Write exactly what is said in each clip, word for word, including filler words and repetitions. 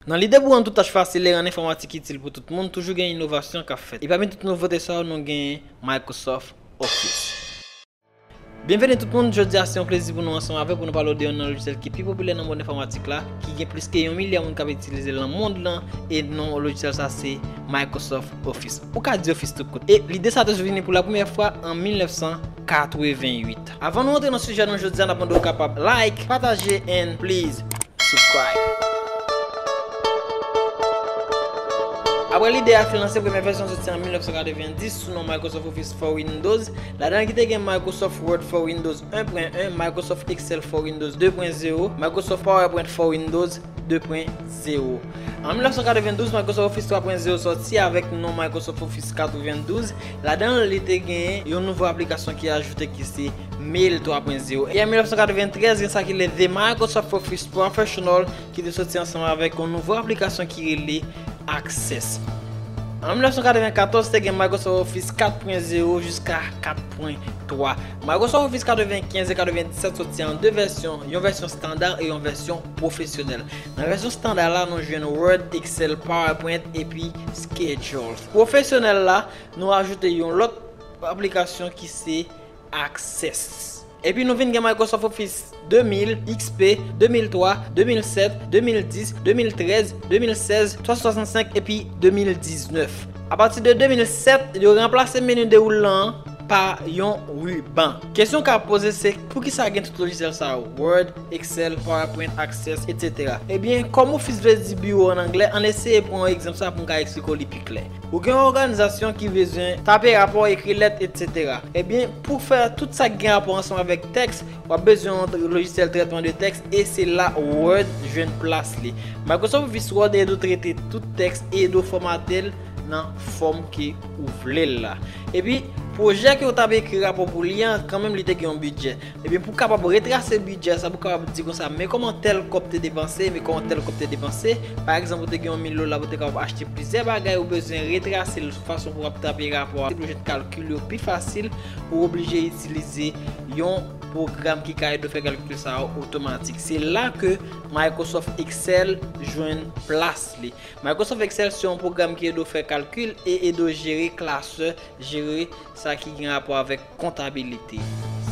Nan lide pou rann tout tach fasil e rann enfòmatik itil pou tout moun, toujou gen inovasyon k ap fèt. E pami tout nouvote sa yo, nou genyen Microsoft Office. Byenveni tout moun, jodi a se yon plezi pou nou ansanm avèk pou nou pale w de yonn nan lojisyèl ki pi popilè nan mond enfòmatik la, ki gen plis ke yon milya moun k ap itilize l nan mond lan, e non lojisyèl sa se Microsoft Office. Ou ka di Office tout kout. E lide sa te vini pou la premyè fwa an mil nèf san katrevenn uit. Avan nou antre nan sijè nou jodi a, n ap mande w kapab like, pataje and please subscribe. Apre lide a fin lanse, premyè vèsyon soti an mil nèf san katrevenndis sou non Microsoft Office for Windows. Ladan l ki te gen Microsoft Word for Windows en pwen en, Microsoft Excel for Windows de pwen zewo, Microsoft PowerPoint for Windows de pwen zewo. An mil nèf san katrevendouz, Microsoft Office twa pwen zewo sòti avèk non Microsoft Office katrevendouz. Ladan l, li te gen yon nouvo aplikasyon ki ajoute ki se Mail twa pwen zewo. E an mil nèf san katreventrèz, gen sa ki rele The Microsoft Office Professional ki te soti ansanm avèk yon nouvo aplikasyon ki rele Access. An mil nèf san katrevenkatòz, te gen Microsoft Office kat pwen zewo jiska kat pwen twa. Microsoft Office katrevenkenz e katrevendisèt soti an de vèsyon, yon vèsyon estanda e yon vèsyon pwofesyonèl. Nan vèsyon estanda la, nou jwenn Word, Excel, PowerPoint epi Schedules. Pwofesyonèl la, nou ajoute yon lòt aplikasyon ki se Access. Epi nou vin gen Microsoft Office de mil, X P, de mil twa, de mil sèt, de mil dis, de mil trèz, de mil sèz, twa san swasannsenk epi de mil diznèf. Apati de de mil sèt, yo ranplase meni dewoulman an pa yon riban. Kesyon w ka poze se, poukisa gen tout lojisyèl sa yo? Word, Excel, PowerPoint, Access, etsetera. Ebyen, kòm Office vle di biwo an anglè, ann eseye pran yon egzanp sa pou m ka eksplike w li pi klè. Ou gen yon òganizasyon ki bezwen tape rapò, ekri lèt, etsetera. Ebyen, pou fè tout sa k gen rapò ansanm avèk tèks, w ap bezwen yon lojisyèl trètman de tèks e se la Word jwenn plas li. Microsoft Office Word ede w trete tout tèks e ede w fòmate l nan fòm ke ou vle l la. Epi, pwojè ke w t ap ekri rapò pou li an, kanmenm li te gen yon bidjè. Ebyen, pou w kapab retrase bidjè sa, pou w kapab di konsa, men kòman tèl kòb te depanse, men kòman tèl kòb te depanse. Pa egzanp, ou te gen yon mil dola, ou te kapab achte plizyè bagay, ou bezwen retrase l fason pou w ap tape rapò a, pou w jwenn kalkil yo pi fasil, ou oblije itilize yon pwogram ki ka ede w fè kalkil sa yo otomatik. Se la ke Microsoft Excel jwenn plas li. Microsoft Excel se yon pwogram ki ede w fè kalkil e ede w jere klasè, jere sa ki gen rapò avèk kontabilite.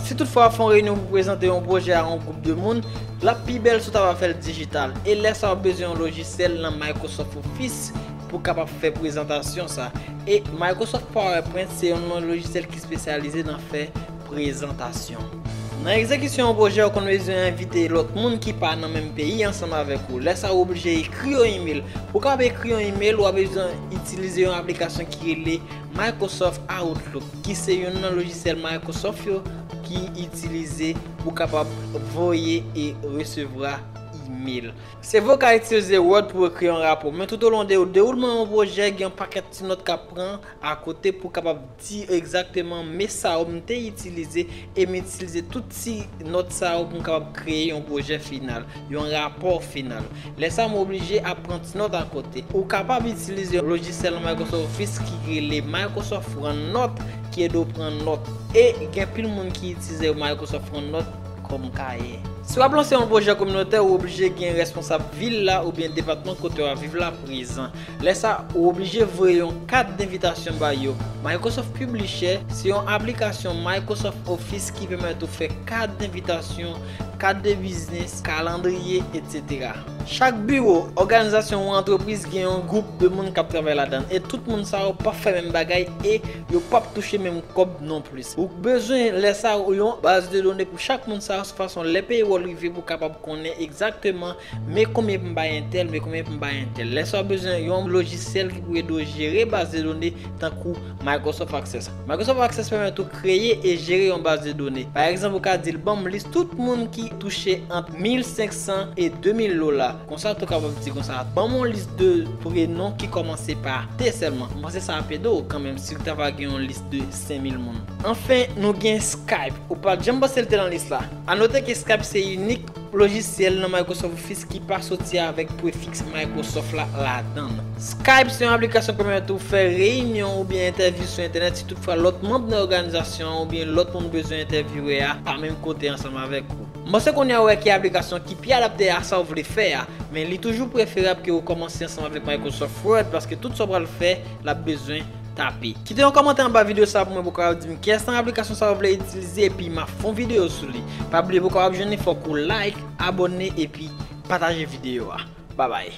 Si toutfwa w ap fè yon reyinyon pou prezante yon pwojè a yon gwoup de moun, l ap pi bèl si w ta va fè l dijital. E lè sa a, w ap bezwen yon lojisyèl nan Microsoft Office pou w kapab fè prezantasyon sa. E Microsoft PowerPoint se yon nan lojisyèl ki espesyalize nan fè prezantasyon. Nan egzekisyon yon pwojè, ou konn bezwen envite lòt moun ki pa nan menm peyi ansanm avèk ou. Lè sa a, ou oblije ekri yon imèl. Pou w kapab ekri yon imèl, w ap bezwen itilize yon aplikasyon ki rele Microsoft Outlook, ki se youn nan lojisyèl Microsoft yo ki itilize pou w kapab voye e resevwa imèl. Se vre w ka itilize Word pou w ekri yon rapò, men toutolon de dewoulman yon pwojè, gen yon pakèt ti nòt k ap pran akote pou w kapab di egzakteman men sa yo m te itilize e m itilize tout ti nòt sa yo pou m kapab kreye yon pwojè final, yon rapò final. Lè sa a, m oblije ap pran ti nòt akote. Ou kapab itilize yon lojisyèl nan Microsoft Office ki rele Microsoft OneNote ki ede w pran nòt. E gen pil moun ki itilize Microsoft OneNote kòm kaye. Si w ap lanse yon pwojè kominotè, ou oblije gen responsab vil la oubyen depatman kote w ap viv la prezan. Lè sa a, ou oblije voye yon kat denvitasyon ba yo. Microsoft Publisher se yon aplikasyon Microsoft Office ki pèmèt ou fè kat denvitasyon, kat de biznis, kalandriye, etsetera. Chak biwo, òganizasyon ou antrepriz gen yon gwoup de moun k ap travay ladan l, e tout moun sa yo p ap fè menm bagay e yo p ap touche menm kòb non plis. Ou bezwen, lè sa a, yon baz de done pou chak moun sa yo, sou fason lè peyowòl rive pou w kapab konnen egzakteman men konbyen pou m bay entèl, men konbyen pou m bay entèl. Lè sa a, w bezwen yon lojisyèl ki pou ede w jere baz de done tankou Microsoft Access. Microsoft Access pèmèt ou kreye e jere yon baz de done. Pa egzanp, ou ka di l, ban m lis tout moun ki touche ant mil senk san e de mil dola. Konsa, tou kapab di konsa, ban m yon lis de prenon ki kòmanse pa T sèlman. M panse sa ap ede w kanmenm si w ta va gen yon lis de senk mil moun. Anfen, nou gen Skype. Ou pa t janm panse l te nan lis la. Anote ke Skype se inik lojisyèl nan Microsoft Office ki pa soti avèk prefiks Microsoft la ladan l. Skype se yon aplikasyon k pèmèt ou fè reyinyon oubyen entèvyou sou entènèt si toutfwa lòt manm nan òganizasyon an oubyen lòt moun bezwen entèvyouwe a pa menm kote ansanm avèk ou. M panse kounye a ou wè ki aplikasyon ki pi adapte a sa w vle fè a, men li toujou preferab ke ou kòmanse ansanm avèk Microsoft Word paske tout sa w pral fè, l ap bezwen tape. Kite yon kòmantè anba videyo sa pou mwen pou w kapab di m kiyès nan aplikasyon sa w vle itilize epi m ap fè yon videyo sou li. Pa bliye pou w kapab jwenn li fòk ou like, abòne epi pataje videyo a. Babay.